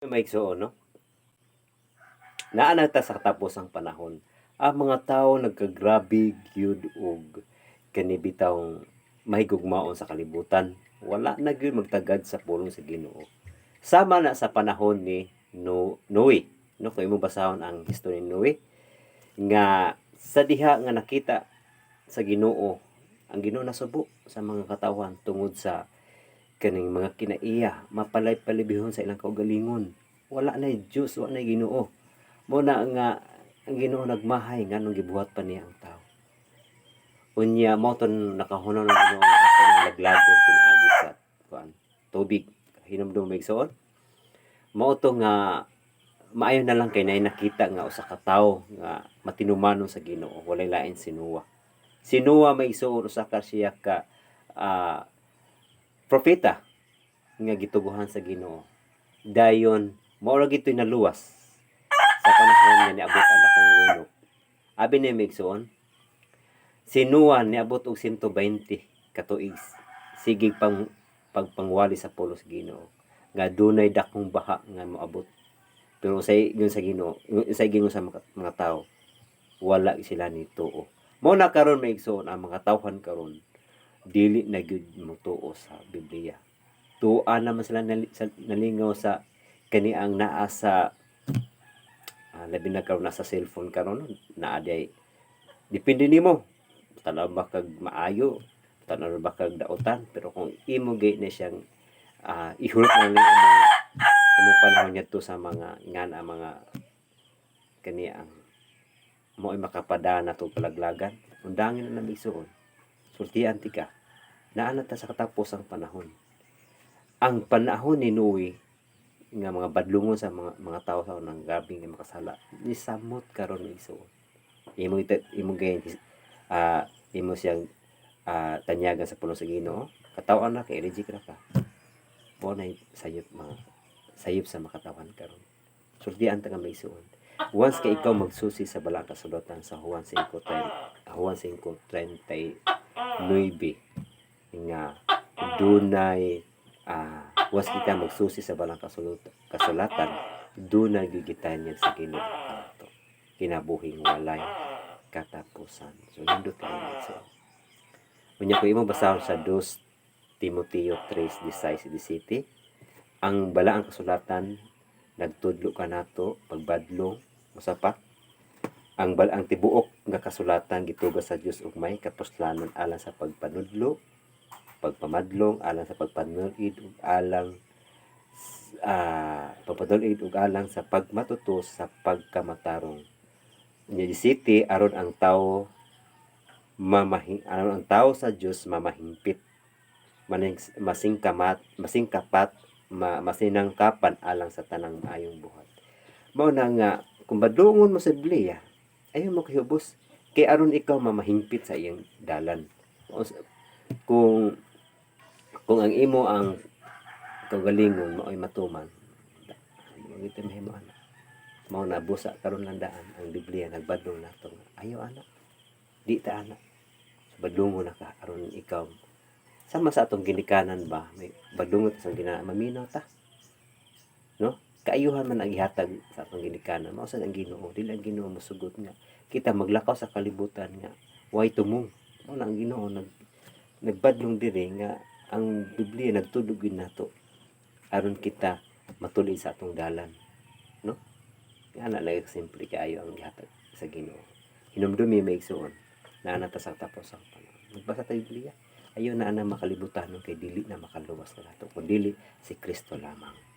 Mga, no? Naa na ta sa katapusang panahon. Ang mga tao nagkagrabe gyud og kani bitawng mahigugmaon sa kalibutan. Wala na gyud magtagad sa pulong sa Ginoo. Sama na sa panahon ni no Noe. No, kung imong basahon ang history ni Noe nga sa diha nga nakita sa Ginoo, ang Ginoo nasubo sa mga katawhan tungod sa kaning mga kinaiya, mapalay-palibihon sa ilang kaugalingon. Wala na Diyos, wala na Ginoo. Mo na nga ang Ginoo nagmahay nganong gibuhat pa niya ang tao. Unya mao ton nakahunaw ng Ginoo nga ato ng laglagon pinaagi sa kuan, tubig. Hinumdum, igsoon. Mao to nga maayo na lang kay naay nakita nga usa ka tawo nga matinumanon sa Ginoo, walay lain si Noah. Si Noah, may igsoon, usa ka siya ka propeta nga gituguhan sa Ginoo. Dayon mao ra gito'y naluwas sa panahon nga niabot ang dakong lunok. Abi ni, mga igsoon, si Noah niabot og 120 ka tuig sige pang pagpangwali sa pulong sa Ginoo nga dunay dakong baha nga moabot. Pero say ingon sa Ginoo, say ingon sa mga tao, wala sila ni tuo. Mao na karon, mga igsoon, ang mga tawhan karon dili na gyud motuo sa Biblia. Tuwa naman sila nalingaw sa kani ang naa sa labi na karon nasa cellphone karon, naa diay, depende nimo tan-aw ba kag maayo, tan-aw ba kag dautan. Pero kung imo gay na siyang ihulot na lang imong panahon ngadto sa mga ngan ang mga kani ang mo'y makapadana to kalaglagan, undangin na nami, igsoon. Sultian tika, naa na ta sa katapusang panahon. Ang panahon ni Noe nga mga badlungon sa mga tao sa unang gabi nga makasala nisamot karon, igsoon. Imo gay imo siyang tanyagan sa pulong sa Ginoo, kataw-an na kay reject ra ka. Mo na sayop mga sayop sa makatawan karon. Sultian ta nga, may igsoon. Once kay ikaw magsusi sa balaang kasulatan sa Juan 5, Juan 5:39 nga dunay once kita magsusi sa balaang kasulatan, dunay gigitanyag sa Ginoo kanato kinabuhing walay katapusan. So nindot kaayo, mga igsoon. Unya ko imong basahon sa 2 Timoteo 3:16-17, ang balaang kasulatan nagtudlo kanato pagbadlong. Usa pa, ang tibuok nga kasulatan gituga sa Dios ug may kapuslanon alang sa pagpanudlo, pagpamadlong, alang sa pagpanulid ug alang pagpanulid ug alang sa pagmatuto sa pagkamatarong. Nya city aron ang tao mamahi aron ang tao sa Dios mamahingpit, maning masingkamat, masingkapat, masinangkapan alang sa tanang maayong buhat. Mao na nga kung badlungon mo sa Biblia, ayaw mo kahubos kay aron ikaw mamahingpit sa iyang dalan. Kung ang imo ang kaugalingon mao'y matuman, mo mahimo ana. Mao na busa karon lang daan ang Biblia nagbadlong nato nga ayaw ana, di ta ana. So, badlungon na ka aron ikaw, sama sa atong ginikanan ba, may badlungon ta sa ginikanan, maminaw ta, no? Kaayuhan man ang gihatag sa atong ginikanan. Mao sad ang Ginoo, dili ang Ginoo mosugot nga kita maglakaw sa kalibutan nga way tumong. Mao na ang Ginoo nagbadlong diri nga ang Biblia nagtudlo gyud nato aron kita matulid sa atong dalan, no? Nga na lang, simple kaayo ang gihatag sa Ginoo. Hinumdumi, mga igsoon, naa na ta sa katapusang panahon. Magbasa ta Biblia. Ayaw na ana makalibutan, no, kay dili na makaluwas na nato kun dili si Kristo lamang.